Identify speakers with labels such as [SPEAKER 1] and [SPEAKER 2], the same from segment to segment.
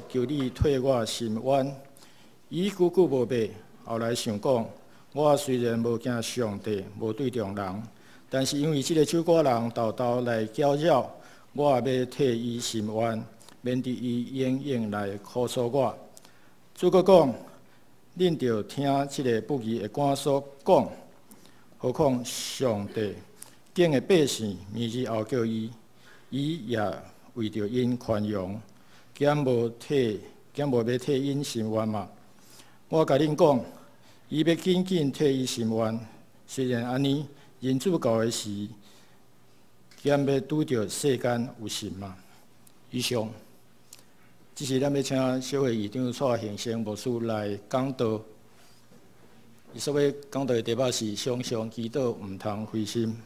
[SPEAKER 1] 求你替我伸冤。伊久久無擘，後來想講：我雖然無驚上帝，無對重人，但是因為這个守寡人沓沓來攪擾，我也欲替伊伸冤，免得伊永遠來苦訴我。主閣講：恁著聽這个不義的官所講，何況上帝揀的百姓，明日呼叫伊，伊也為著𪜶寬容，敢無欲替𪜶伸冤嗎？我共恁講，伊欲緊緊替伊伸冤。雖然按呢，人子到的時，敢欲拄著世間有信嗎？以上，這是咱欲請小會議長蔡興生牧師來講道。伊所欲講道的題目是：常常祈禱，毋通灰心。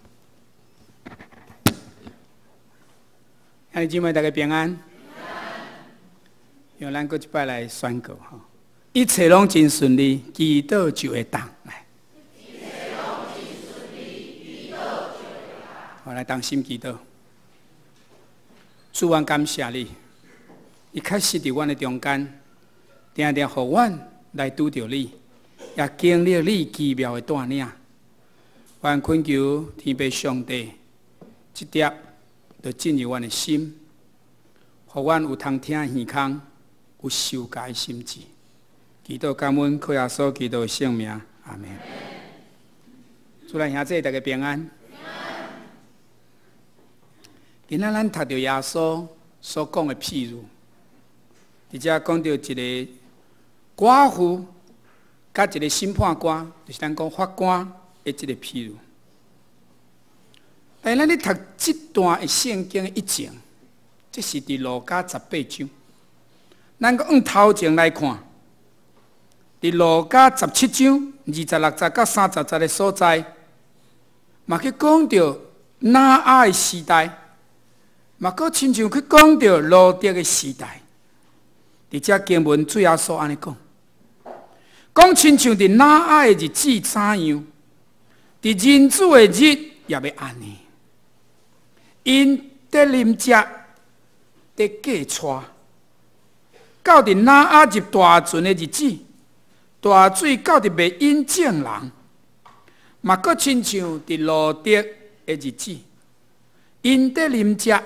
[SPEAKER 2] 兄弟姊妹，大家平安。用咱閣一擺來宣告吼，一切攏真順利，祈禱就會當來。
[SPEAKER 3] 一切攏真順利，祈禱就會當。
[SPEAKER 2] 好，來同心祈禱。主，阮感謝你，你確實佇阮的中間，定定予阮來拄著你，也經歷你奇妙的帶領。阮懇求天父上帝，這粒就進入阮的心，予阮有通聽耳孔，有受教的心志。祈禱感恩，靠耶穌基督的聖名，阿們。主內兄姊，大家平安。今仔咱讀著耶穌所講的譬喻，佇遮講著一个寡婦佮一个審判官，就是咱講法官的這个譬喻。但咱咧讀這段的聖經的以前，這是佇路加18章。咱閣往頭前來看，佇路加17章26節到30節的所在，嘛去講著挪亞的時代，嘛閣親像去講著羅得的時代。佇遮經文主耶穌按呢講，講親像佇挪亞的日子怎樣，佇人子的日也欲按呢。𪜶佇啉食，佇嫁娶，到佇挪亞入大船的日子，大水到佇袂淹眾人，嘛閣親像佇羅得的日子，𪜶佇啉食，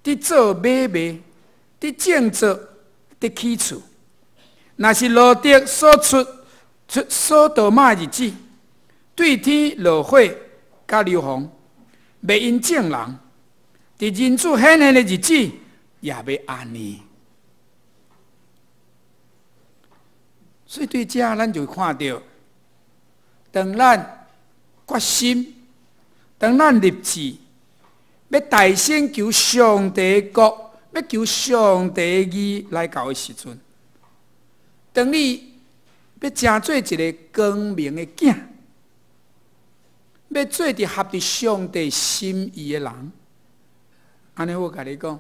[SPEAKER 2] 佇做買賣，佇種植，佇起厝。若是羅得所出出所多瑪的日子，對天落火佮硫磺，袂淹眾人。佇人子顯現的日子，也欲按呢。所以對這，咱就看著，當咱決心，當咱立志，欲大先求上帝的國，欲求上帝的義來到的時陣，當你欲成做一个光明的囝，欲做佇合佇上帝心意的人，按呢我共你講，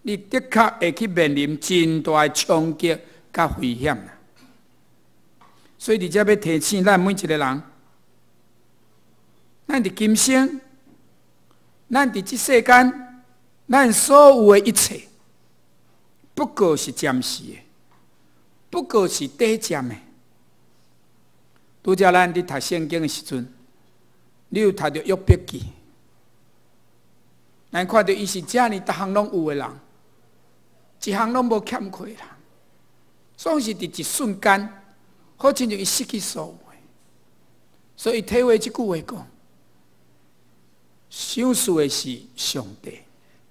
[SPEAKER 2] 你的確會去面臨真大的衝擊佮危險啦。所以佇遮欲提醒咱每一个人，咱佇今生，咱佇這世間，咱所有的一切，不過是暫時的，不過是短暫的。拄才咱佇讀聖經的時陣，你有讀著約伯記，咱看著伊是遮爾逐項攏有的人，一項攏無欠缺的人，總是佇一瞬間，好親像伊失去所有的。所以體會這句話講：賞賜的是上帝，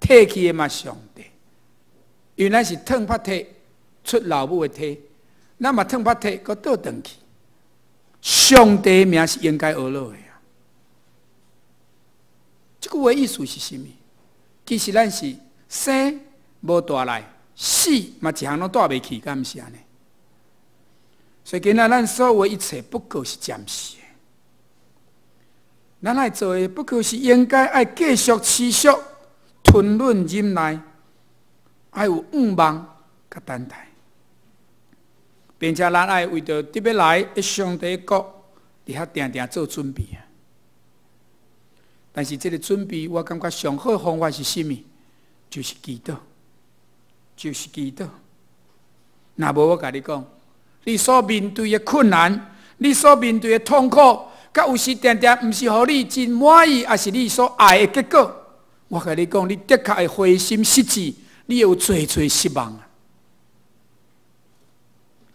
[SPEAKER 2] 提去的嘛上帝。因為咱是褪腹體出老母的體，咱嘛褪腹體，閣倒轉去。上帝的名是應該呵咾的啊！這句話意思是啥物？其實咱是生無帶來，死嘛一項攏帶袂去，敢毋是按呢？所以今仔咱所有的一切不過是暫時的，咱愛做的不過是應該愛繼續持續吞忍忍耐，愛有向望佮等待，並且咱愛為著佇欲來的上帝國，佇遐定定做準備啊！但是這个準備，我感覺上好的方法是啥物？就是祈禱，就是祈禱。若無我共你講，你所面對的困難，你所面對的痛苦，佮有時定定毋是予你真滿意，抑是你所愛的結果。我共你講，你的確會灰心失志，你會有濟濟失望啊！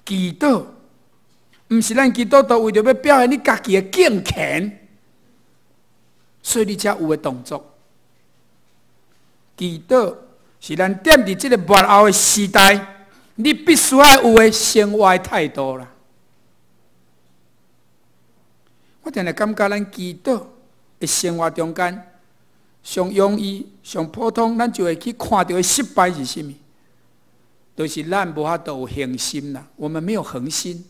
[SPEAKER 2] 祈禱，毋是咱基督徒為著欲表現你家己的敬虔，所以你才有的動作。祈禱是咱踮佇這个末後的時代，你必須愛有的生活態度啦。我定定感覺咱祈禱的生活中間，上容易、上普通，咱就會去看著的失敗是啥物？就是咱無法度有恆心啦，我們沒有恆心，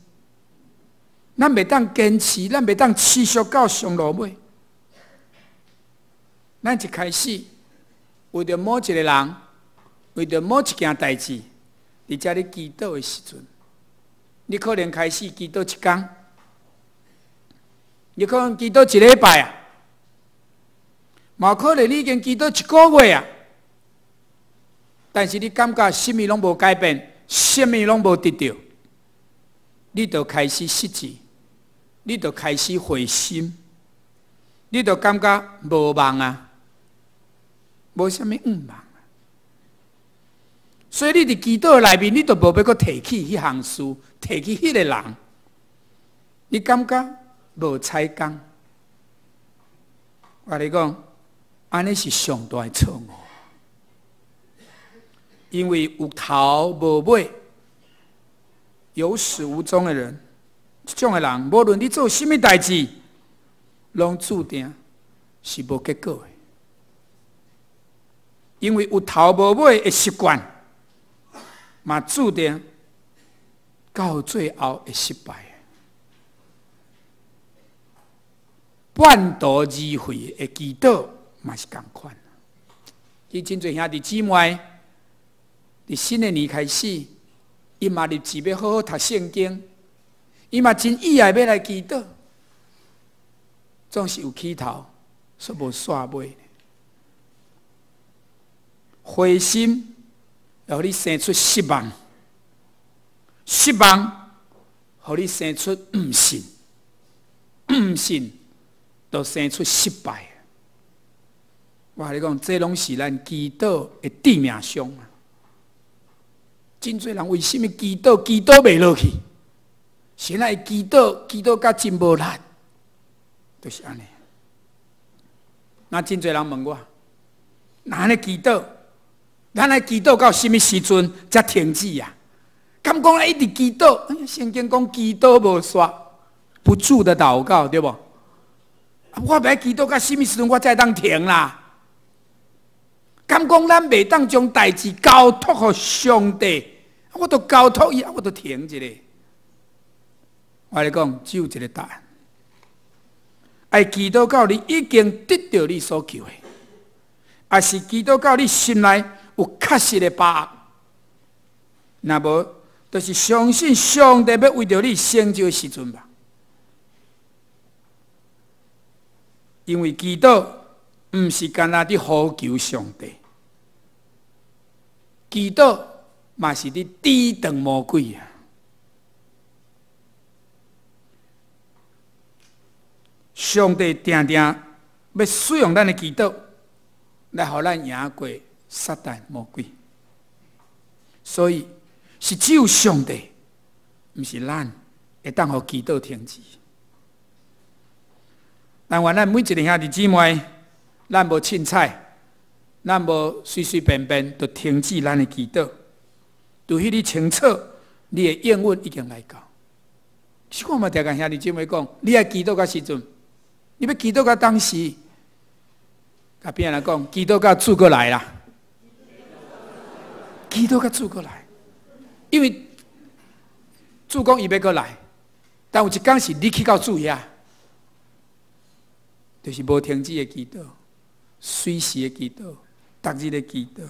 [SPEAKER 2] 咱袂當堅持，咱袂當持續到上落尾。咱一開始為著某一個人，為著某一件代誌，佇遮咧祈禱的時陣，你可能開始祈禱一工，你可能祈禱一禮拜啊，嘛可能你已經祈禱一個月啊，但是你感覺啥物攏無改變，啥物攏無得著，你就開始失志，你就開始灰心，你就感覺無望啊，無啥物向望。所以你佇祈禱內面，你就無欲閣提起彼項事，提起彼個人，你感覺無彩工。我共你講，按呢是上大的錯誤，因為有頭無尾、有始無終的人，這種的人，無論你做啥物代誌，攏注定是無結果的。因為有頭無尾的習慣，嘛注定到最後會失敗。半途而廢的祈禱嘛是仝款。伊真濟兄弟姊妹，佇新的年開始，伊嘛立志欲好好讀聖經，伊嘛真意愛欲來祈禱，總是有起頭，煞無煞尾。灰心，予你生出失望，失望，予你生出毋信，毋信，就生出失敗。我共你講，這攏是咱祈禱的致命傷啊！真濟人為啥物祈禱祈禱袂落去？是來祈禱祈禱甲真無力，就是按呢。那真濟人問我，若按呢祈禱，咱來祈禱到啥物時陣才停止啊？敢講一直祈禱？聖經講祈禱無煞，不住的禱告，對無？我欲祈禱到啥物時陣，我才會當停啦？敢講咱袂當將代誌交託予上帝，我都交託伊，我都停一下。我共你講，只有一個答案：愛祈禱到你已經得著你所求的，抑是祈禱到你心內有確實的把握。若無，就是相信上帝欲為著你成就的時陣吧。因為祈禱毋是干焦佇呼求上帝，祈禱嘛是佇抵擋魔鬼啊！上帝定定欲使用咱的祈禱來予咱贏過撒旦魔鬼，所以是只有上帝，毋是咱會當予祈禱停止。但願咱每一个兄弟姊妹，咱無凊彩，咱無隨隨便便就停止咱的祈禱。除非你清楚，你的應允已經來到。是我嘛定共兄弟姊妹講，你愛祈禱到時陣，你欲祈禱到當時，共邊仔人講，祈禱到主閣來啦，祈禱到主閣來，因為主講伊欲閣來，但有一工是你去到主遐。就是無停止的祈禱，隨時的祈禱，逐日的祈禱，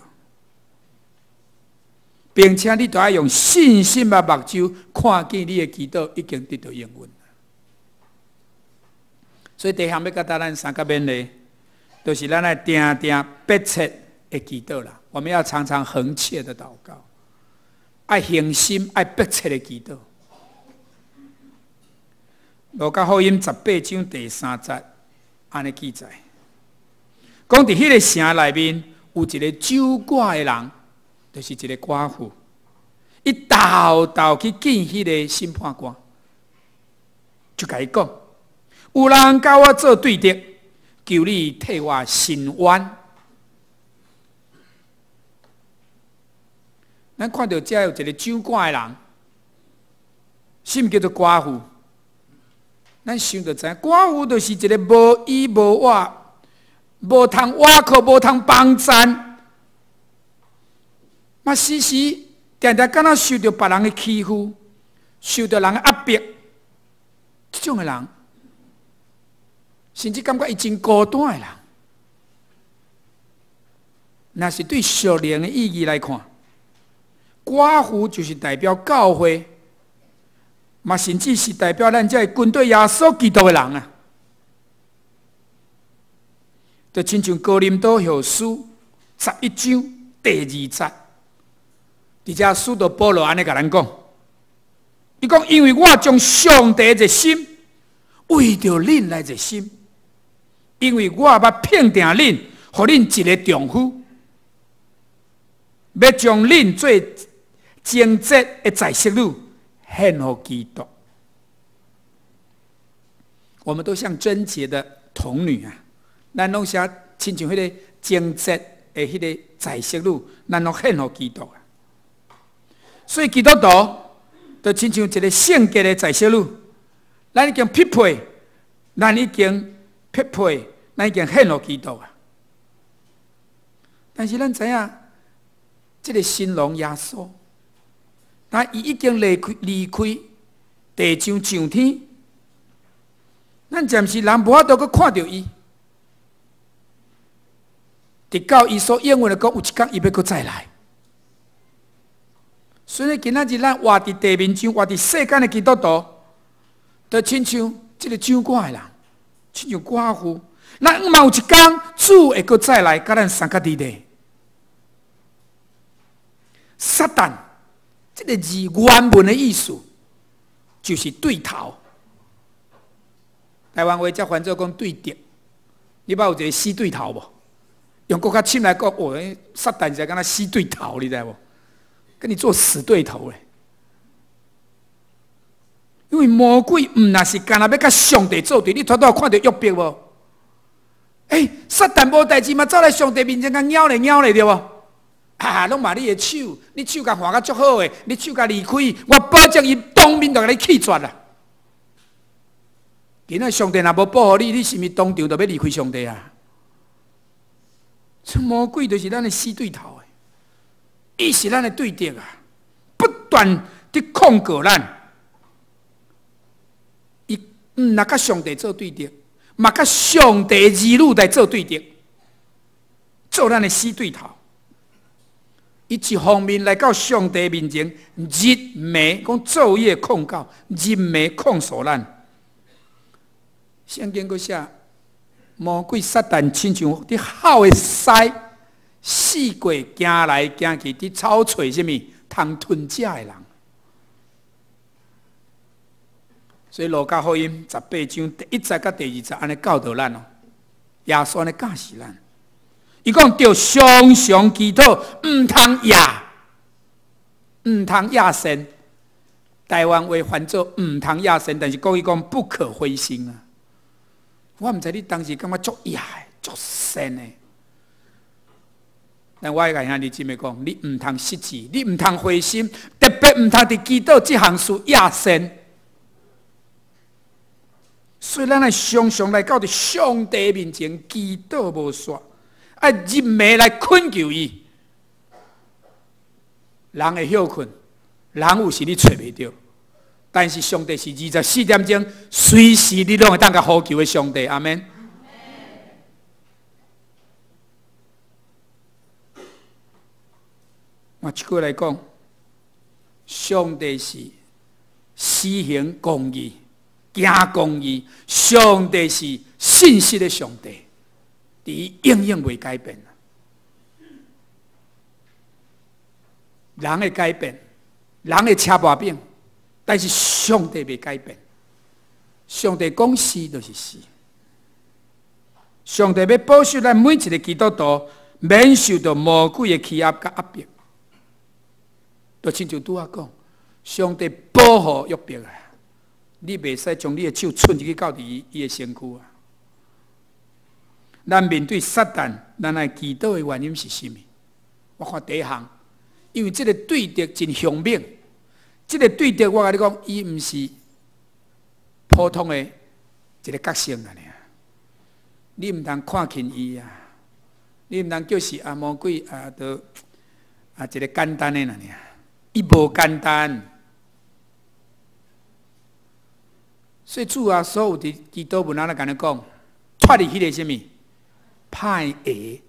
[SPEAKER 2] 並且你都愛用信心的目睭看見你的祈禱已經得到應允。所以第一項欲佮咱相佮勉勵，就是咱愛定定迫切的祈禱啦。我們要常常恆切的禱告，愛恆心、愛迫切的祈禱。路加福音18章第3節，按呢記載，講佇彼个城內面有一个守寡的人，就是一个寡婦，伊沓沓去見彼个審判官，就共伊講：有人佮我做對敵，求你替我伸冤。咱看著遮有一个守寡的人，什麼叫做寡婦？咱想就知影，寡婦就是一个無依無倚、無通倚靠、無通幫贊，嘛時時定定敢若受著別人的欺負，受著人的壓迫，這種的人，甚至感覺伊真孤單的人。若是對屬靈的意義來看，寡婦就是代表教會，嘛甚至是代表咱這个跟隨耶穌基督的人啊。就親像哥林多後書11章第2節，佇遮使徒保羅按呢共咱講，伊講因為我將上帝熱心為著恁來熱心，因為我捌聘定恁，予恁一个丈夫，欲將恁做貞潔的宰室女獻予基督。我們都像貞潔的童女啊，咱攏寫親像彼个貞潔的彼个宰室女，咱攏獻予基督啊。所以基督徒就親像一个聖潔的宰室女，咱已經匹配，咱已經匹配，咱已經獻予基督啊。但是咱知影，這个新郎耶穌，但伊已經離開地上上天，咱暫時人無法度閣看著伊，直到伊所應允的講，有一天伊欲閣再來。所以今仔日咱活佇地面上，活佇世間的基督徒，就親像這個守寡的人，親像寡婦。咱嘛有一天，主會閣再來，佮咱相佮佇咧。撒旦這个字原文的意思，就是對頭。台灣話才翻做講對敵，你捌有一个死對頭無？用閣較深來講，哦，撒旦是敢若死對頭，你知無？跟你做死對頭咧。因為魔鬼毋若是干焦欲佮上帝做對，你拄拄有看著約伯無？欸，撒旦無代誌嘛，走來上帝面前共枵咧枵咧，對無？啊，攏罵你的手，你手共換甲足好的，你手共離開，我保證伊當面就共你氣絕啦。今仔上帝若無保護你，你是毋是當場就欲離開上帝啊？這魔鬼就是咱的死對頭的，伊是咱的對敵啊，不斷佇控告咱。伊毋若佮上帝做對敵，嘛佮上帝兒女來做對敵，做咱的死對頭。伊一方面來到上帝面前，日暝講晝夜控告，日暝控訴咱。聖經閣寫，魔鬼撒旦親像佇吼的獅，四界行來行去，佇草揣啥物通吞食的人。所以路加福音18章第1節佮第2節按呢教導咱哦，耶穌按呢教示咱。伊講著常常祈禱，毋通掖，毋通掖神。台灣話翻做毋通掖神，但是國語講不可灰心啊。我毋知你當時感覺足掖的、足神的。但我愛共兄弟姊妹講，你毋通失志，你毋通灰心，特別毋通佇祈禱這項事掖神。所以咱愛常常來到佇上帝面前祈禱無煞，愛日暝來懇求伊。人會歇睏，人有時你揣袂著，但是上帝是24點鐘，隨時你攏會當共呼求的上帝。阿們。我一句來講，上帝是施行公義、行公義，上帝是信實的上帝，伊永遠袂改變。人會改變，人會車跋餅，但是上帝袂改變。上帝講是就是是。上帝欲保守咱每一个基督徒免受著魔鬼的欺壓佮壓迫。就親像拄仔講，上帝保護約伯啊，你袂使將你的手伸入去到佇伊的身軀啊。咱面對撒旦，咱愛祈禱的原因是啥物？我看第一項，因為這个對敵真兇猛，這个對敵我共你講，伊毋是普通的一个角色爾。你毋通看輕伊啊！你毋通叫是啊魔鬼啊，都啊一个簡單的爾，伊無簡單。所以主耶穌有佇祈禱文按呢共咱講，脫離彼个啥物歹邪。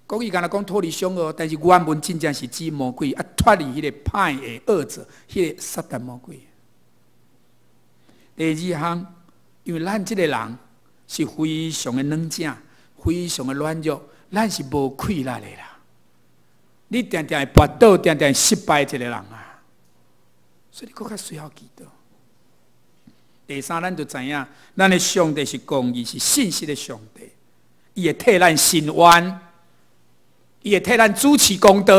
[SPEAKER 2] 講伊敢若講脫離兇惡，但是原文真正是指魔鬼啊，脫離彼个歹的惡者，彼个撒旦魔鬼。第二項，因為咱這个人是非常的軟正，非常的軟弱，咱是無氣力的啦。你定定會跋倒，定定會失敗一個人啊。所以你閣較需要祈禱。第三，咱就知影，咱的上帝是公義、是信實的上帝，伊會替咱伸冤，伊會替咱主持公道。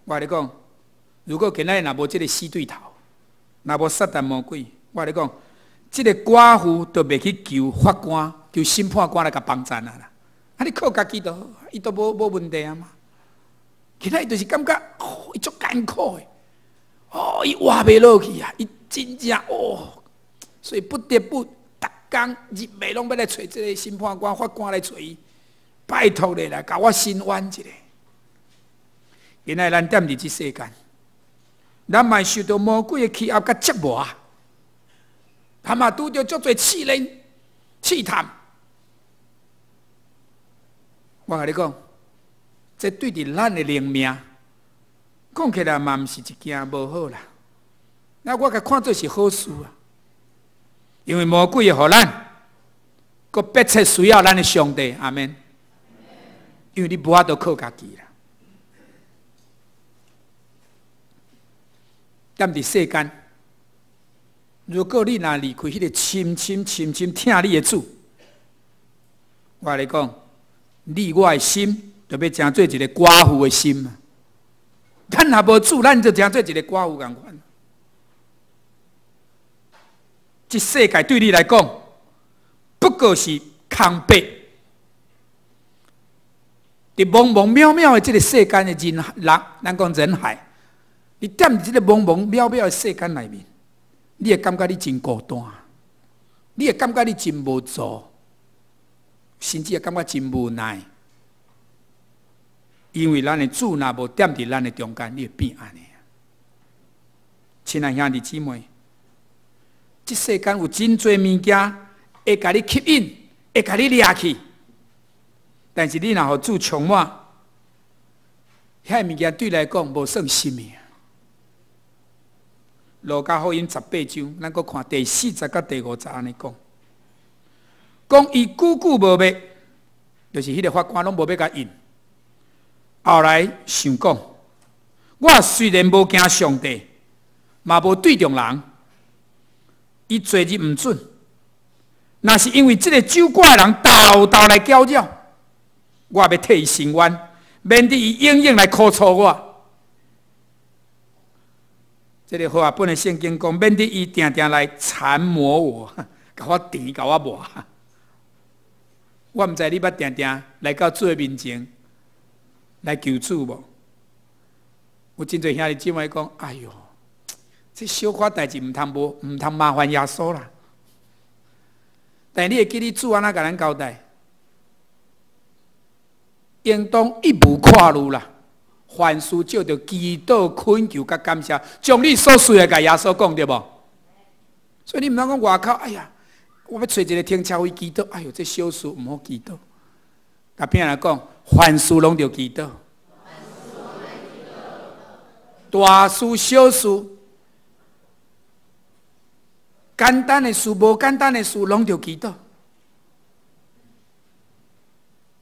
[SPEAKER 2] 我共你講，如果今仔日若無這个死對頭，若無撒旦魔鬼，我共你講，這个寡婦就袂去求法官、求審判官來共幫贊啊啦。啊，你靠家己就好，伊都無問題啊嘛。今仔日就是感覺，哦，伊足艱苦的，哦，伊活袂落去啊，伊真正哦，所以不得不逐工日暝攏欲來揣這个審判官、法官來揣伊，拜託你來共我伸冤一下。今仔日咱踮佇這世間，咱嘛受著魔鬼的欺壓佮折磨，他嘛拄著足濟試煉、試探。我共你講，這對佇咱的靈命講起來嘛，毋是一件無好啦。那我共看做是好事啊，因為魔鬼會予咱，閣迫切需要咱的上帝。阿們。因為你無法度靠家己啦。踮佇世間，如果你若離開彼个深深深深疼你的主，我共你講，你我的心就欲成做一个寡婦的心啊！咱若無主，咱就成做一个寡婦仝款。這世界對你來講，不過是空白。佇茫茫渺渺的這个世間的人人，咱講人海。你踮佇這个茫茫渺渺的世間內面，你會感覺你真孤單，你會感覺你真無助，甚至會感覺真無奈。因為咱的主若無踮佇咱的中間，你會變按呢。親愛兄弟姊妹，這世間有真濟物件會共你吸引，會共你掠去，但是你若予主充滿，遐物件對來講無算啥物。路加福音18章，咱閣看第四節佮第五節按呢講，講伊久久無欲，就是彼个法官攏無欲共應。後來想講，我雖然無驚上帝，嘛無對重人，伊做日毋準，若是因為這个守寡的人沓沓來攪擾，我欲替伊伸冤，免得伊永遠來苦楚我。這个和合本的聖經講，免得伊定定來纏磨我，共我纏，共我磨。我毋知你捌定定來到主的面前來求主無？有真濟兄弟姊妹講：哎喲，這小可代誌毋通無，毋通麻煩耶穌啦。但你會記得主按怎共咱交代？應當一無掛慮啦。凡事藉著祈禱、懇求佮感謝，將你所需的共耶穌講，對無？所以你毋通講外口，哎呀，我欲揣一个停車位祈禱，哎喲，這小事毋好祈禱。共別人講，凡事攏著祈禱，大事小事，簡單的事、無簡單的事，攏著祈禱。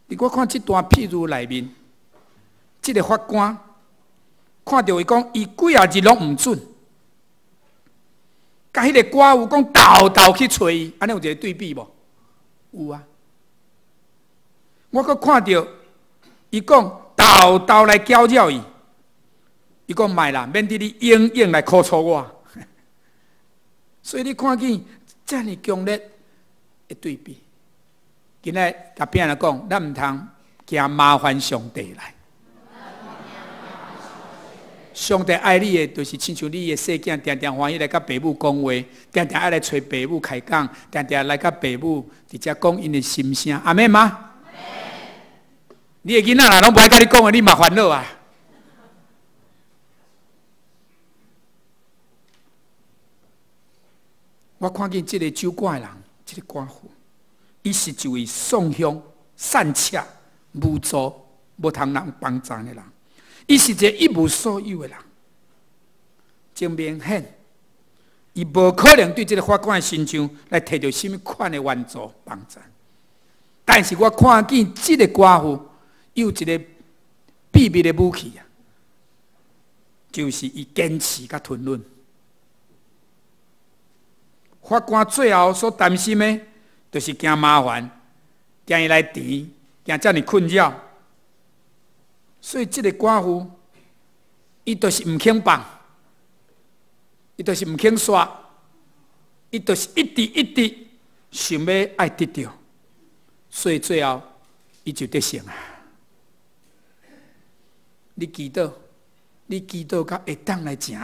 [SPEAKER 2] 佇我看這段譬喻內面。這个法官看著伊講，伊幾仔日攏毋准，佮彼个寡婦講沓沓去揣伊，按呢有一个對比無？有啊。我閣看著伊講沓沓來攪擾伊，伊講莫啦，免得你永遠來苦楚我。所以你看見遮爾強烈的對比。今仔共邊仔講，咱毋通驚麻煩上帝來。上帝愛你的，就是親像你的細囝，定定歡喜來佮爸母講話，定定愛來揣爸母開講，定定來佮爸母直接講𪜶的心聲，阿們嗎？你的囡仔若攏無愛佮你講話，你嘛煩惱啊！我看見這个守寡的人，這个寡婦，伊是一位喪鄉散赤、無助、無通人幫助的人。伊是一个一無所有的人，真明顯，伊無可能對這个法官的身上來提著啥物款的援助幫助。但是我看見這个寡婦有一个秘密的武器啊，就是伊堅持佮吞忍。法官最後所擔心的，就是驚麻煩，驚伊來纏，驚遮爾困擾。所以這个寡婦，伊就是毋肯放，伊就是毋肯煞，伊就是一直一直想欲愛得著，所以最後伊就得勝啊！你祈禱，你祈禱到會當來成，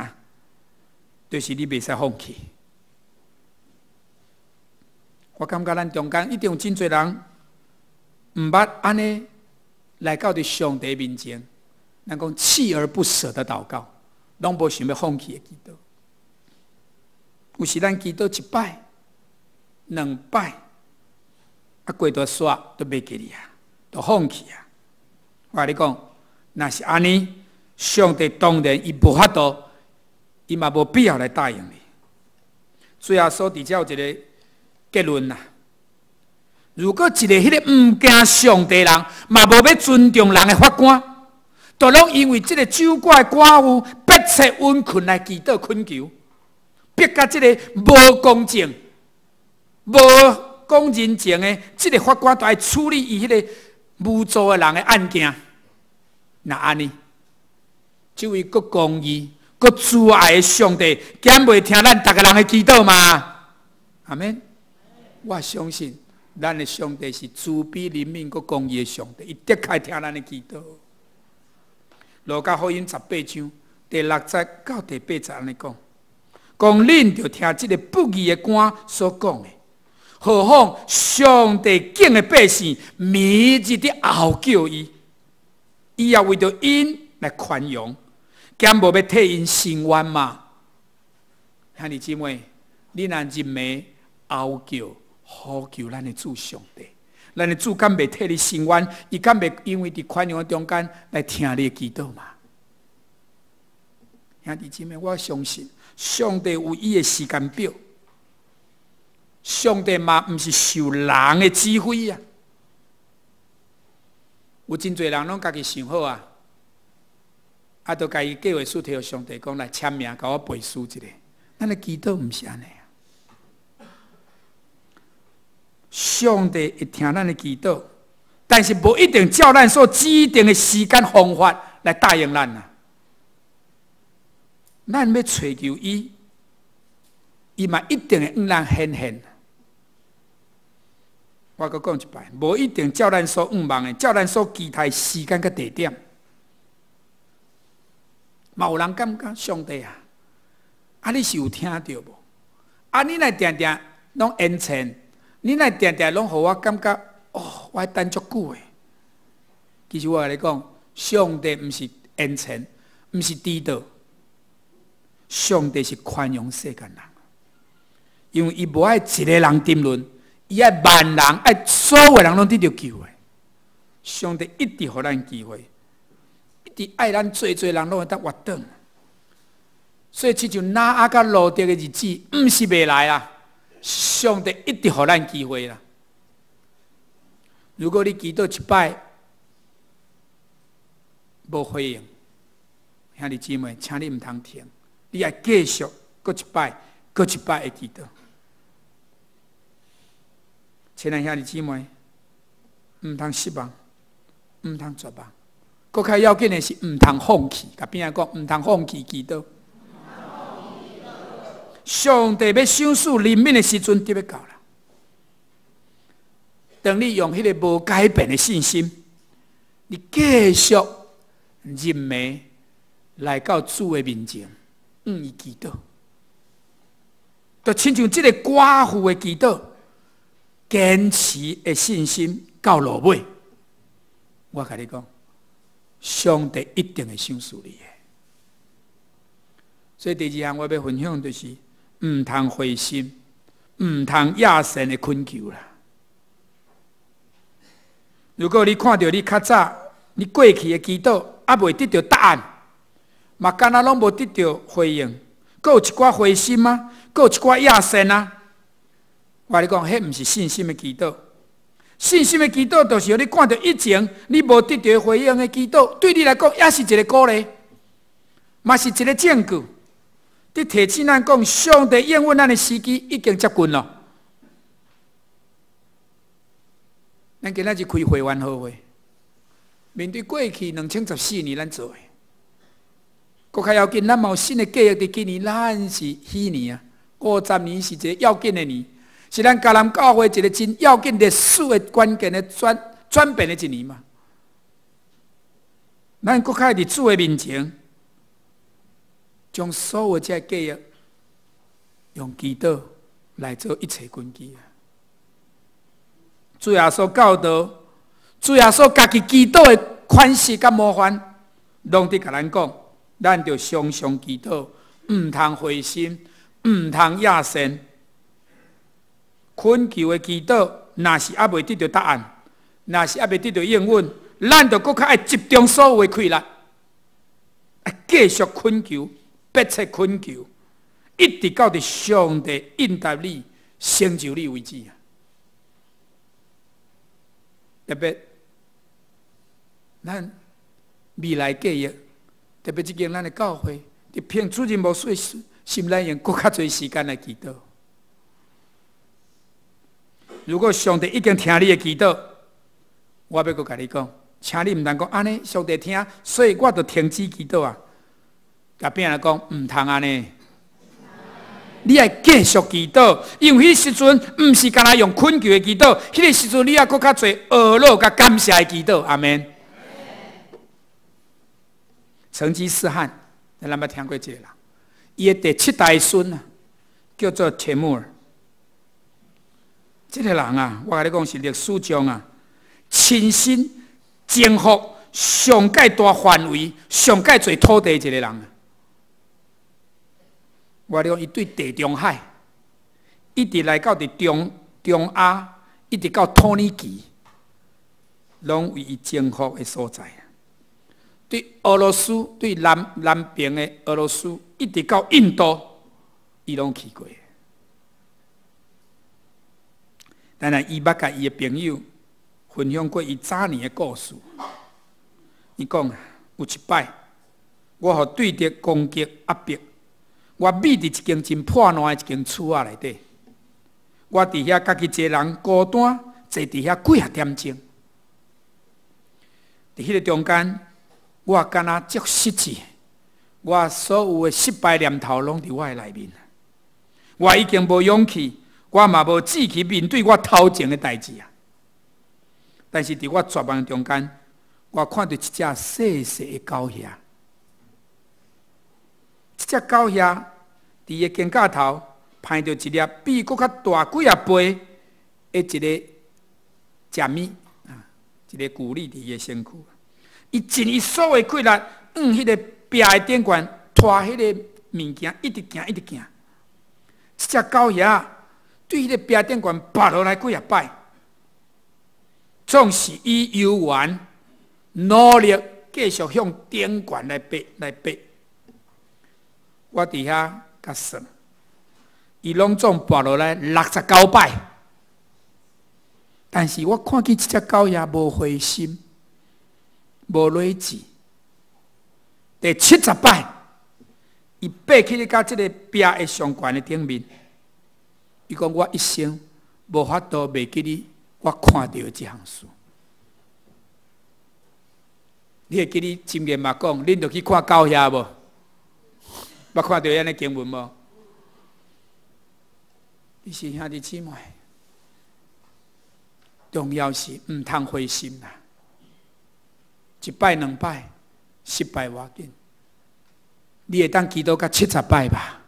[SPEAKER 2] 就是你袂使放棄。我感覺咱中間一定有真濟人毋捌按呢來到佇上帝面前，咱講鍥而不捨的禱告，攏無想欲放棄的祈禱。有時咱祈禱一擺、兩擺，啊過著煞都袂記哩啊，都放棄啊。我共你講，若是按呢，上帝當然伊無法度，伊嘛無必要來答應你。主耶穌佇遮有一个結論啦。如果一个彼个毋驚上帝人，嘛無欲尊重人的法官，都攏因為這个守寡的寡婦迫切殷勤來祈禱懇求，逼甲這个無公正、無講人情的這个法官，都愛處理伊彼个無助的人的案件。若按呢，這位閣公義、閣慈愛的上帝，敢袂聽咱逐个人的祈禱嗎？阿們，我相信。咱的上帝是慈悲憐憫、閣公義的上帝，伊的確聽咱的祈禱。路加福音18章第6節到第8節按呢講，講恁著聽這个不義的官所講的，何況上帝敬的百姓，暝日佇號叫伊，伊也為著𪜶來寬容，敢無欲替𪜶伸冤嗎？兄弟姊妹，你若入暝號叫，呼求咱的主上帝，咱的主敢袂替你伸冤？伊敢袂因為佇寬容的中間來聽你的祈禱嗎？兄弟姊妹，我相信上帝有伊的時間表，上帝嘛毋是受人的指揮啊。有真濟人攏家己想好啊，啊，就共伊計劃書提予上帝講來簽名，共我背書一下。咱的祈禱毋是按呢。上帝會聽咱的祈禱，但是無一定照咱所指定的時間方法來答應咱啊。咱欲揣求伊，伊嘛一定會向咱顯現。我閣講一擺，無一定照咱所向望的，照咱所期待時間佮地點。嘛有人感覺上帝啊，啊你是有聽著無？啊你若定定攏延遲。你若定定攏予我感覺，哦，我愛等足久的。其實我共你講，上帝毋是延遲，毋是遲到，上帝是寬容世間人，因為伊無愛一个人沉淪，伊愛萬人，愛所有人攏得著救的。上帝一直予咱機會，一直愛咱濟濟人攏會當活轉。所以，親像挪亞佮羅得的日子，毋是袂來啦。上帝一直予咱機會啦。如果你祈禱一擺，無回應，兄弟姊妹，請你毋通停，你愛繼續閣一擺、閣一擺的祈禱。親愛兄弟姊妹，毋通失望，毋通絕望。閣較要緊的是，毋通放棄。共邊仔講，毋通放棄祈禱。上帝欲賞賜憐憫的時陣，就欲到啦。當你用彼个無改變的信心，你繼續入暝來到主的面前，向伊祈禱，就親像這个寡婦的祈禱，堅持的信心到落尾。我共你講，上帝一定會賞賜你的。所以第二項我欲分享就是，毋通灰心，毋通厭神的懇求啦。如果你看著你較早、你過去的祈禱猶未得著答案，嘛敢若攏無得著回應，閣有一寡灰心啊，閣有一寡厭神啊。我共你講，彼毋是信心的祈禱。信心的祈禱就是你看著以前你無得著回應的祈禱，對你來講也是一个鼓勵，嘛是一个證據。佇提醒咱講，上帝應允咱的時機已經接近囉。咱今仔日開會員好會，面對過去2014年咱做的，閣較要緊，咱嘛有新的計劃。佇今年咱是喜年啊，50年是一个要緊的年，是咱迦南教會一个真要緊歷史的關鍵的轉轉變的一年嘛。咱閣較佇主的面前，將所有這計劃用祈禱來做一切根基啊！主耶穌教導，主耶穌家己祈禱的款式佮模範，攏佇共咱講，咱著常常祈禱，毋通灰心，毋通厭神。懇求的祈禱，若是猶未得著答案，若是猶未得著應允，咱著閣較愛集中所有的氣力，繼續懇求，迫切懇求，一直到佇上帝應答你、成就你為止啊！特別咱未來計劃，特別這間咱的教會，佇聘主任牧師時，是咱用閣較濟時間來祈禱。如果上帝已經聽你的祈禱，我欲閣共你講，請你毋通講按呢，上帝聽，所以我就停止祈禱啊！共邊仔講，毋通按呢。你愛繼續祈禱，因為彼時陣毋是干焦用懇求的祈禱，彼个時陣你愛閣較濟呵咾佮感謝的祈禱。阿們。成吉思汗，咱捌聽過這个人，伊的第七代孫啊，叫做帖木兒。這个人啊，我共你講是歷史上啊，親身征服上蓋大範圍、上蓋濟土地一个人啊。我共你講，伊對地中海，一直來到佇中中亞，一直到土耳其，攏為伊征服的所在。對俄羅斯，對南南邊的俄羅斯，一直到印度，伊攏去過。當然，伊捌共伊的朋友分享過伊早年的故事。伊講有一擺，我予對敵攻擊壓迫。我覕佇一間真破爛的一間厝仔內底，我佇遐家己一个人孤單坐佇遐幾仔點鐘。佇彼个中間，我敢若足失志，我所有的失敗念頭攏佇我的內面。我已經無勇氣，我嘛無志氣面對我頭前的代誌啊！但是佇我絕望中間，我看著一隻細細的狗仔，這隻狗仔佇伊的肩胛頭攀著一粒比閣較大幾仔倍的一个食物啊，一个穀粒佇伊的身軀。伊盡伊所有氣力，向彼个壁的頂懸拖彼个物件，一直行，一直行。這隻狗仔對彼个壁頂懸跋落來幾仔擺，總是以猶原努力繼續向頂懸來爬來爬。我佇遐共算，伊攏總跋落來69擺，但是我看見這隻狗仔無灰心，無累志，第70擺，伊爬起咧到這个壁的上懸的頂面，伊講我一生無法度袂記得我看著的這項事。你會記得箴言嘛講，恁著去看狗遐無？捌看著按呢經文無？其實兄弟姊妹，重要是毋通灰心啦。一擺兩擺失敗無要緊，你會當祈禱到70擺吧？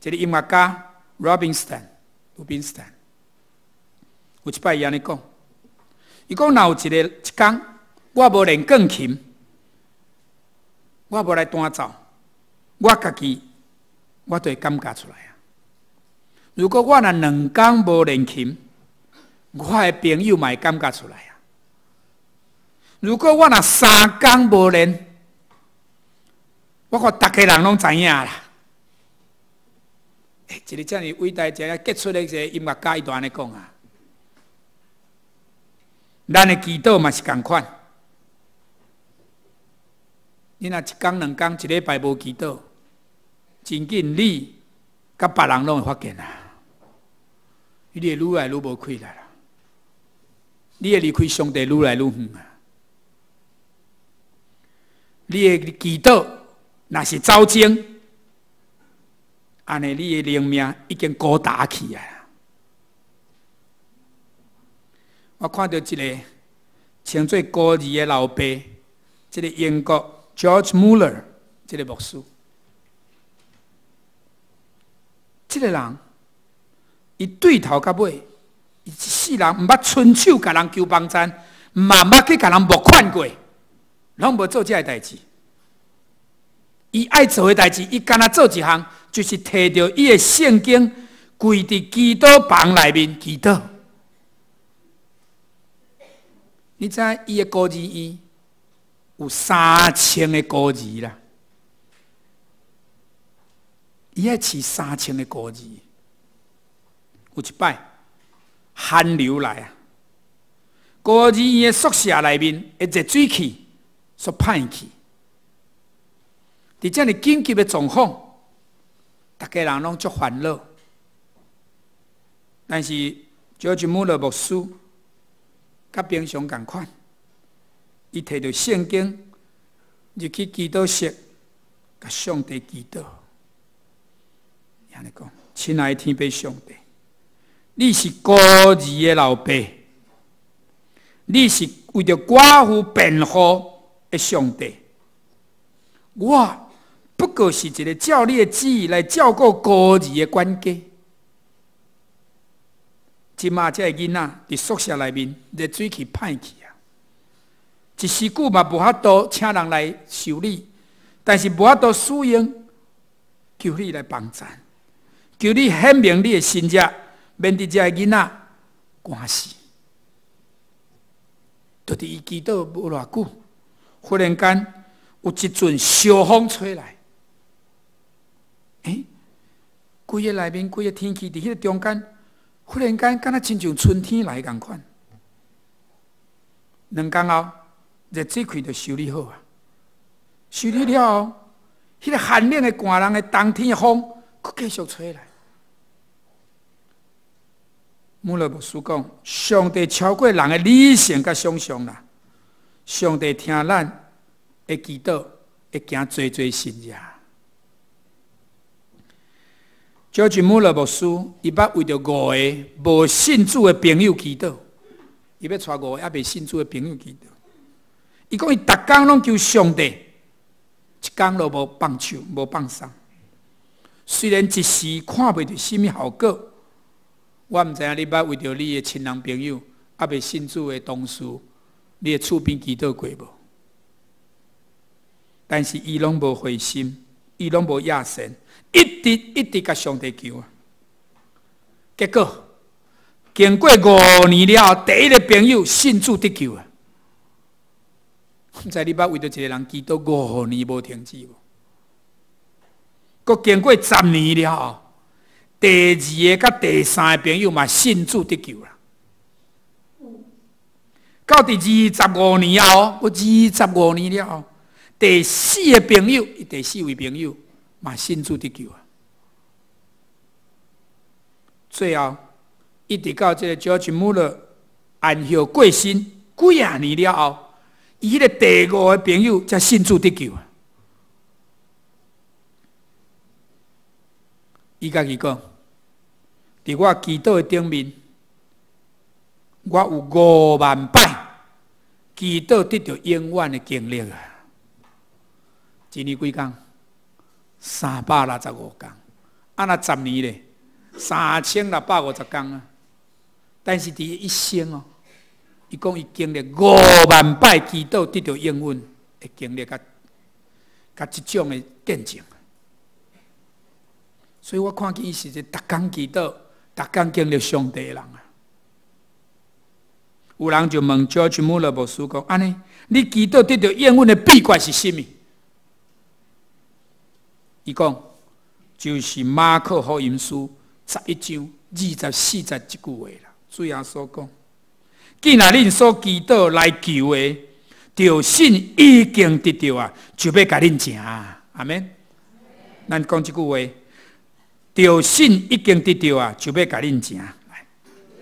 [SPEAKER 2] 一個音樂家 Robinson 魯賓斯坦，有一擺伊按呢講，伊講若有一个一工，我無練鋼琴，我無來彈奏，我家己我就會感覺出來啊。如果我若兩工無練琴，我的朋友嘛會感覺出來啊。如果我若三工無練，我看逐家人攏知影啦。欸，一个遮爾偉大、遮爾傑出的一个音樂家，伊就按呢講啊。咱的祈禱嘛是仝款。你若一工、兩工、一禮拜無祈禱，真緊你佮別人攏會發現啊。你會愈來愈無氣力啦，你會離開上帝愈來愈遠啊。你的祈禱若是走鐘，按呢你的靈命已經孤單去啊！我看著一个稱做孤兒的老爸，這个英國 George Muller 這个牧師，這个人，伊對頭到尾，伊一世人毋捌伸手共人求幫贊，嘛毋捌去共人募款過，攏無做這个代誌。伊愛做的代誌，伊干焦做一項，就是提著伊的聖經，跪佇祈禱房內面祈禱。你知伊的孤兒院有3000個孤兒啦，伊愛飼三千个孤兒。有一擺寒流來啊，孤兒院的宿舍內面的熱水器煞歹去。佇遮爾緊急的狀況，逐家人攏足煩惱。但是喬治穆勒牧師佮平常仝款，伊提著聖經入去祈禱室，共上帝祈禱。按呢講，親愛的天父上帝，你是孤兒的老爸，你是為著寡婦辯護的上帝，我不過是一个照你的旨意來照顧孤兒的管家。這馬這个囡仔佇宿舍內面熱水器歹去啊，一時久嘛無法度請人來修理，但是無法度使用，求你來幫贊，求你顯明你的神跡，免得這个囡仔寒死。就佇伊祈禱無偌久，忽然間有一陣小風吹來。欸，規个內面，規个天氣佇彼个中間，忽然間敢若親像春天來仝款。兩工後，熱水器就修理好啊。修理了後，彼个寒冷的寒人的冬天的風，閣繼續吹來。穆勒牧師講，上帝超過人的理性佮想像啦。上帝聽咱的祈禱，會行濟濟神跡。喬治穆勒牧師，伊捌為著五个無信主的朋友祈禱，伊欲帶五个猶未信主的朋友祈禱。伊講伊逐工攏求上帝，一工都無放手，無放鬆。雖然一時看袂著啥物效果，我毋知影你捌為著你的親人朋友，猶未信主的同事，你的厝邊祈禱過無？但是伊攏無灰心，伊攏無厭神。一直一直共上帝求啊，結果經過5年了後，第一个朋友信主得救啊！毋知你捌為著一个人祈禱五年無停止無？閣經過10年了後，第二个佮第三个朋友嘛信主得救啦。到佇二十五年後，閣二十五年了後，第四个朋友，伊第四位朋友嘛信主得救啊。最後，一直到這个 George Muller 安息過身幾仔年了後，伊彼个第五个朋友才信主得救啊。伊家己講，佇我祈禱的頂面，我有5萬擺祈禱得著永遠的經歷啊！一年幾工？365工。啊，若10年咧，3650工啊！但是佇伊一生哦，伊講伊經歷五萬擺祈禱得著應允的經歷，佮佮這種的見證。所以我看見伊是一个逐工祈禱、逐工經歷上帝的人啊。有人就問 George Muller 牧師講：按呢，你祈禱得著應允的秘訣是啥物？伊講就是馬可福音書11章24節這句話啦。主耶穌講：既若恁所祈禱來求的，著信已經得著啊，就欲共恁成。阿們。咱講這句話，著信已經得著啊，就欲共恁成。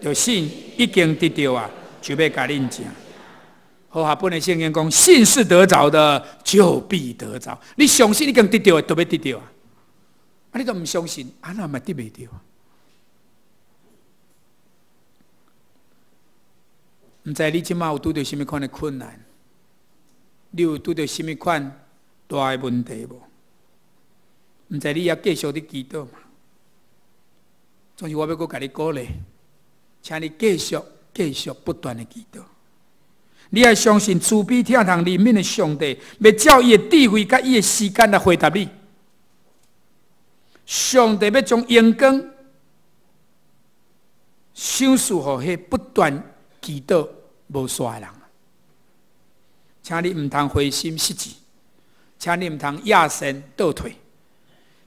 [SPEAKER 2] 著信已經得著啊，就欲共恁成。和合本的聖經講，信是得著的，就必得著。你相信已經得著的，就欲得著啊！啊，你都毋相信，啊那嘛得袂著。毋知你這馬有拄著啥物款的困難？你有拄著啥物款大的問題無？毋知你猶繼續佇祈禱嗎？總是我欲閣共你鼓勵，請你繼續、繼續不斷的祈禱。你愛相信慈悲疼痛憐憫的上帝，欲照伊的智慧佮伊的時間來回答你。上帝欲將榮光賞賜予彼不斷祈禱無煞的人。請你毋通灰心失志，請你毋通野心倒退，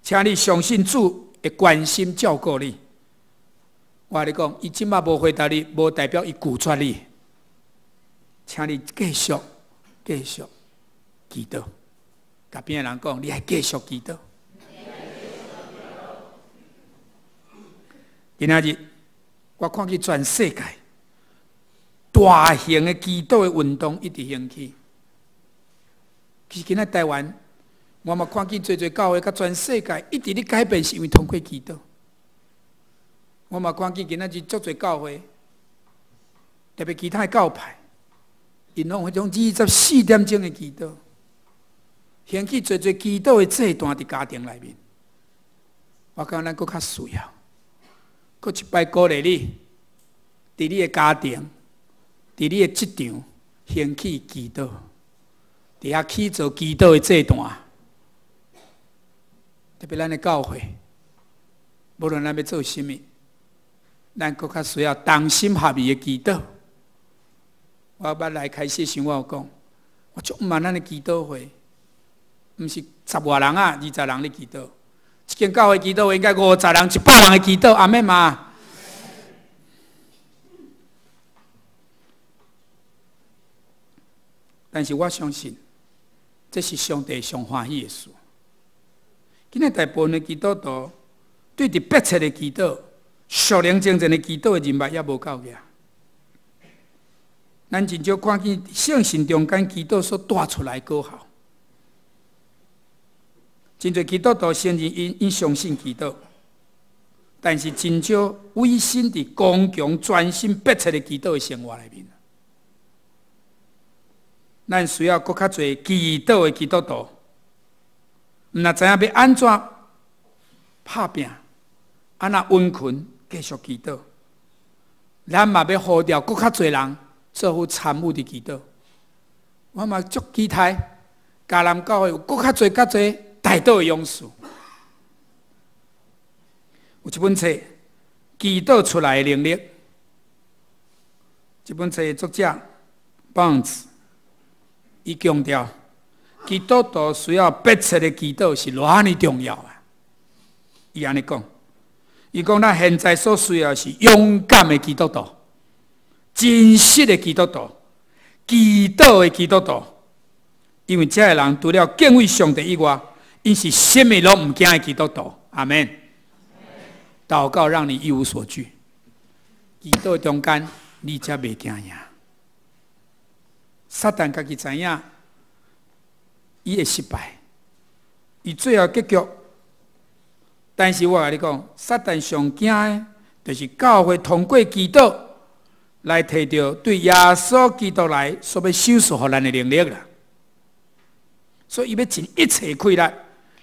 [SPEAKER 2] 請你相信主會關心照顧你。我共你講，伊這馬無回答你，無代表伊拒絕你。請你繼續、繼續祈禱。共邊的人講，你愛繼續祈禱。今仔日我看見全世界大型的祈禱的運動一直興起。其實今仔台灣，我嘛看見濟濟教會佮全世界一直咧改變，是因為通過祈禱。我嘛看見今仔日足濟教會，特別其他的教派，𪜶攏有彼種24點鐘的祈禱，興起濟濟祈禱的祭壇佇家庭內面。我感覺咱閣較需要，閣一擺鼓勵你，佇你的家庭，佇你的職場，興起祈禱，佇遐起做祈禱的祭壇。特別咱的教會，無論咱欲做啥物，咱閣較需要同心合意的祈禱。我捌來開始時，我有講，我足毋捌咱的祈禱會，毋是十外人啊，20人咧祈禱。一間教會祈禱會應該50人、100人的祈禱，阿們嘛。但是我相信，這是上帝上歡喜的事。今仔大部分的基督徒對佇迫切的祈禱、屬靈精神的祈禱的認識猶無夠額。咱真少看見聖神中間祈禱所帶出來果效。真濟基督徒承認𪜶相信祈禱，但是真少委身佇剛強、專心、迫切的祈禱的生活內面。咱需要閣較濟祈禱的基督徒，毋若知影欲按怎拍拚，按怎溫勤繼續祈禱。咱嘛欲呼召閣較濟人做伙參與佇祈禱。我嘛足期待迦南教會有閣較濟、較濟代禱的勇士。有一本冊，祈禱出來的能力。這本冊的作者 Barnes，伊強調，基督徒需要迫切的祈禱是偌爾重要啊！伊按呢講，伊講咱現在所需要的是勇敢的基督徒，真實的基督徒，祈禱的基督徒，因為這个人除了敬畏上帝以外，𪜶是啥物攏毋驚的基督徒。阿門。禱告讓你一無所懼，祈禱中間你才袂驚贏。撒旦家己知影，伊會失敗，伊最後結局。但是我共你講，撒旦上驚的，就是教會通過祈禱來提著對耶穌基督來所欲賞賜予咱的能力啦。所以伊欲盡一切氣力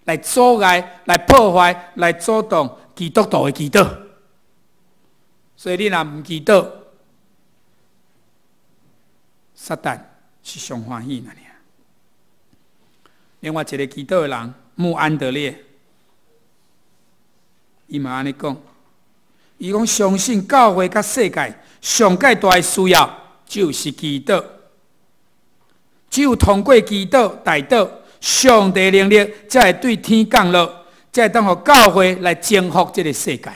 [SPEAKER 2] 來阻礙、來破壞、來阻擋基督徒的祈禱。所以你若毋祈禱，撒旦是上歡喜爾。另外一个祈禱的人，穆安德烈，伊嘛按呢講，伊講相信教會佮世界上蓋大的需要就是祈禱，只有通過祈禱、代禱，上帝能力才會對天降落，才會當予教會來征服這个世界。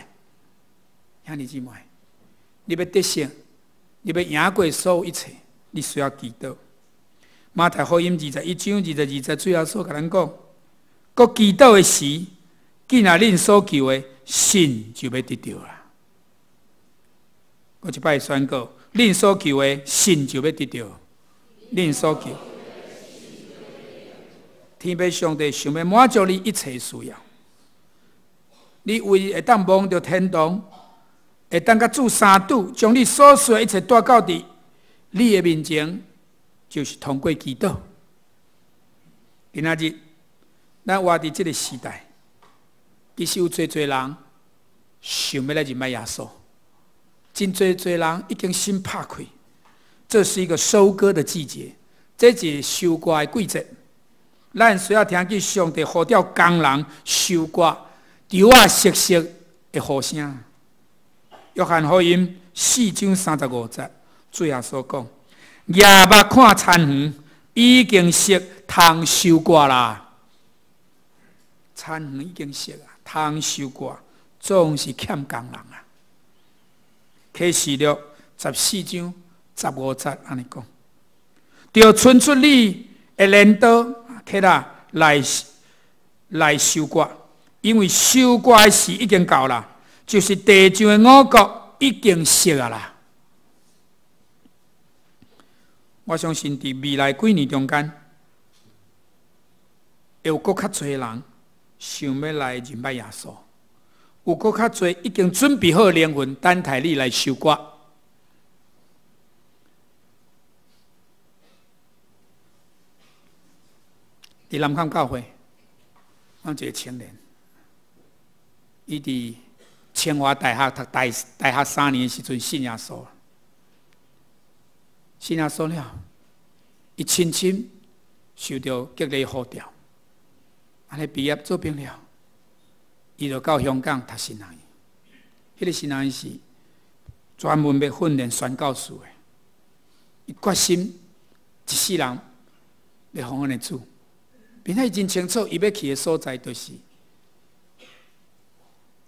[SPEAKER 2] 兄弟姊妹，你欲得勝，你欲贏過所有一切，你需要祈禱。馬太福音21章22節，主耶穌共咱講：閣祈禱的時，緊若恁所求的，信就欲得著啦。閣一擺宣告：恁所求的，信就欲得著。恁所求，天父上帝想欲滿足你一切需要。你唯一會當望著天堂，會當佮主相拄，將你所需的一切帶到佇你的面前，就是通過祈禱。今仔日，咱活佇這个時代，其實有濟濟人想欲來認捌耶穌，真濟濟人已經心拍開。這是一個收割的季節，這是收割的季節。咱需要聽見上帝呼召工人收割稻仔熟熟的呼聲。約翰福音4章35節，主耶穌講：舉目看田園，已經熟，通收割啦。田園已經熟啊，通收割，總是欠工人啊。啟示錄14章15節按呢講，著伸出你的鐮刀，起來來來收割，因為收割的時已經到啦，就是地上的五穀已經熟啊啦。我相信佇未來幾年中間，會有閣較濟人想欲來認捌耶穌，有閣較濟已經準備好靈魂，等待你來收割。佇南崁教會，阮一个青年，伊佇清華大學讀大大學3年的時陣信耶穌，信耶穌了，伊深深受著激勵呼召，按呢畢業做兵了，伊就到香港讀神學院。彼个神學院是專門欲訓練宣教士的，伊決心一世人欲奉獻予主。並且伊真清楚，伊欲去的所在就是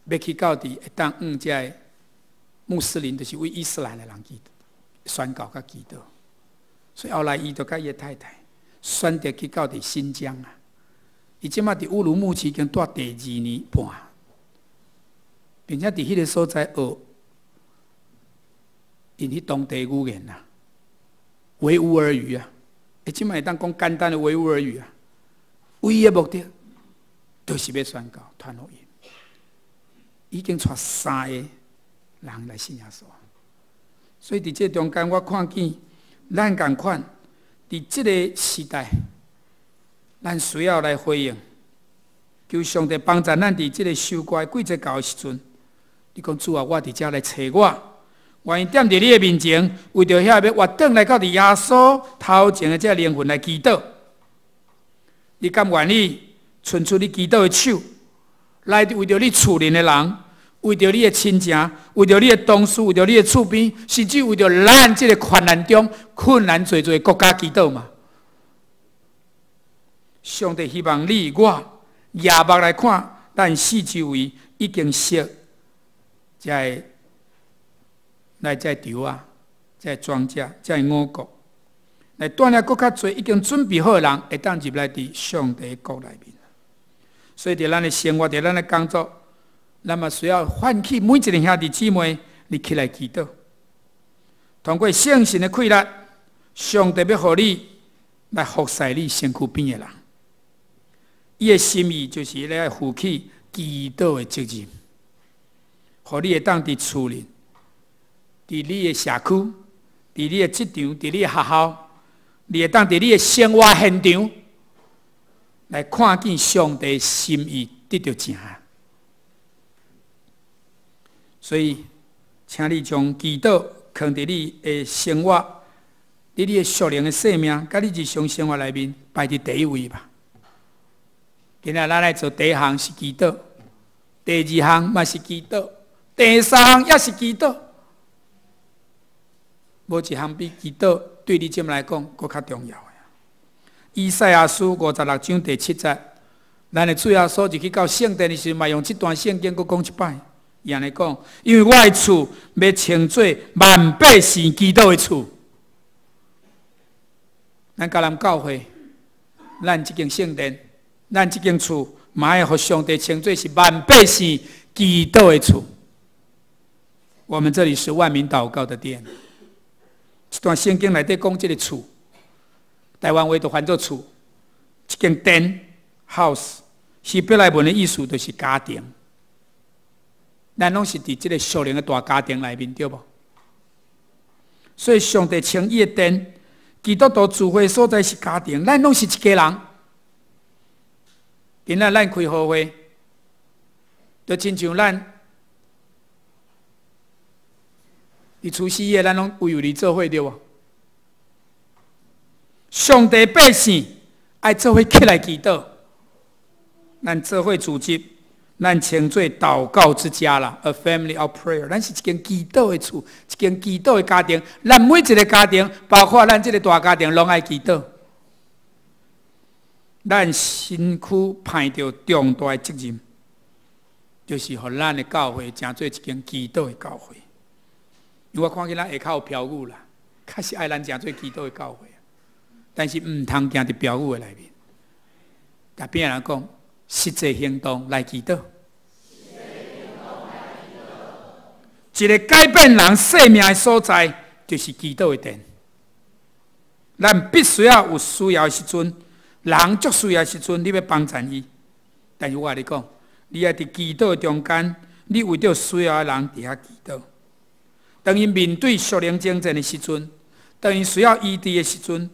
[SPEAKER 2] 欲去到佇會當向這个穆斯林，就是為伊斯蘭的人去宣教佮祈禱。所以後來伊就佮伊的太太選擇去到佇新疆啊。伊這馬佇烏魯木齊已經蹛第二年半，並且佇彼个所在學𪜶彼當地語言啊，維吾爾語啊。伊這馬會當講簡單的維吾爾語啊。唯一的目的，就是欲宣教、傳福音。已經帶三个人來信耶穌，所以佇這中間，我看見咱仝款佇這个時代，咱需要來回應，求上帝幫助咱佇這个收割的季節到的時陣，你講主啊，我佇遮來揣我，願意踮佇你的面前，為著遐欲活轉來到佇耶穌頭前的這靈魂來祈禱。你敢願意伸出你祈禱的手，來為著你厝內的人，為著你的親情，為著你的同事，為著你的厝邊，甚至為著咱這个困難中困難濟濟的國家祈禱嘛？上帝希望你我舉目來看，咱四周圍已經熟，這个來這稻仔，這个莊稼，這个五穀，來帶領閣較濟已經準備好的人，會當入來佇上帝國內面。所以，佇咱的生活，佇咱的工作，咱嘛需要喚起每一个兄弟姊妹，你起來祈禱。通過聖神的氣力，上帝欲予你來服侍你身軀邊的人。伊的心意就是咧負起祈禱的責任，予你會當佇厝裡、佇你的社區、佇你的職場、佇你的學校，你會當佇你的生活現場來看見上帝心意得著成。所以，請你將祈禱囥佇你的生活、佇你的屬靈的生命，佮你日常生活內面排佇第一位吧。今仔咱來做第一項是祈禱，第二項嘛是祈禱，第三項也是祈禱。無一項比祈禱對你這麼來講閣較重要的。以賽亞書56章第7節，咱的主耶穌入去到聖殿的時陣，嘛用這段聖經閣講一擺。伊按呢講，因為我的厝欲稱做萬百姓祈禱的厝。咱迦南教會，咱這間聖殿，咱這間厝，嘛愛予上帝稱做是萬百姓祈禱的厝。我們這裡是萬民禱告的殿。這段聖經內底講這个厝，台灣話就翻做厝，這間殿 house 希伯來文的意思就是家庭。咱攏是佇這个屬靈的大家庭內面，對無？所以上帝稱伊的殿，基督徒聚會所在是家庭，咱攏是一家人。今仔咱開好會，就親像咱佇除夕夜，咱攏圍圍裡做伙，對無？上帝百姓愛做伙起來祈禱，咱做伙組織，咱稱做禱告之家啦，a family of prayer。咱是一間祈禱的厝，一間祈禱的家庭。咱每一个家庭，包括咱這个大家庭，攏愛祈禱。咱身軀派著重大的責任，就是予咱的教會成做一間祈禱的教會。因為我看見咱下跤有標語啦，確實愛咱成做祈禱的教會，但是毋通行佇標語的內面。共邊人講，實際行動來祈禱。一个改變人生命的所在，就是祈禱的殿。咱必須要有需要的時陣，人足需要的時陣，你欲幫贊伊。但是我共你講，你愛佇祈禱中間，你為著需要的人佇遐祈禱。當𪜶面對屬靈爭戰的時陣，當𪜶需要醫治的時陣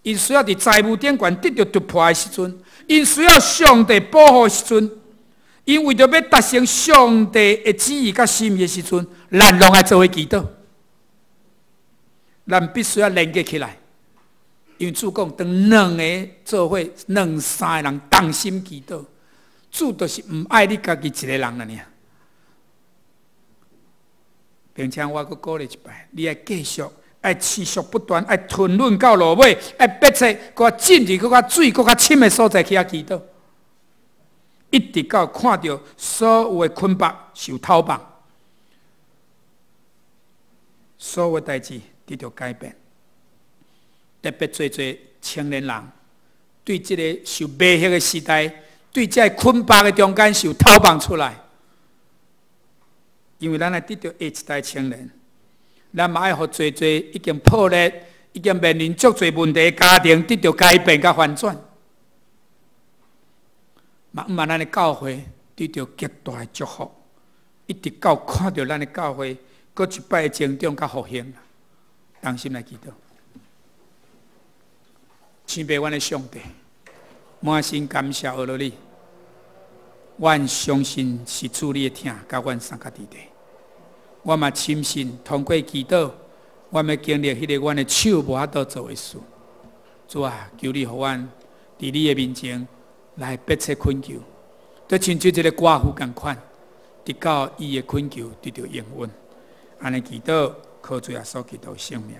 [SPEAKER 2] ，𪜶需要佇財務頂懸得著突破的時陣，𪜶需要上帝保護的時陣，𪜶為著欲達成上帝的旨意佮心意的時陣，咱攏愛做伙祈禱。咱必須要連結起來，因為主講，當兩个做伙，兩三個人同心祈禱，主就是毋愛你家己一个人爾爾。並且我閣鼓勵一擺，你愛繼續，愛持續不斷，愛吞忍到落尾，愛迫切，閣進入閣較水、閣較深的所在去遐祈禱，一直到看著所有的捆綁受脫綁，所有代誌得著改變。特別濟濟青年人，對這个受迷惑的時代，對這个捆綁的中間受脫綁出來。因為咱愛得著下一代青年，咱嘛愛予濟濟已經破裂、已經面臨足濟問題的家庭得著改變佮翻轉。嘛，毋咱的教會得著極大的祝福，一直到看著咱的教會閣一擺成長佮復興。同心來祈禱，親愛阮的上帝，滿心感謝阿羅你，阮相信是主你的疼，共阮相佮佇咧。我嘛深信，通過祈禱，阮欲經歷彼个阮的手無法度做的事。主啊，求你予阮佇你的面前來迫切懇求，就親像一个寡婦仝款，直到伊的懇求得著應允。按呢祈禱，靠主耶穌基督聖名。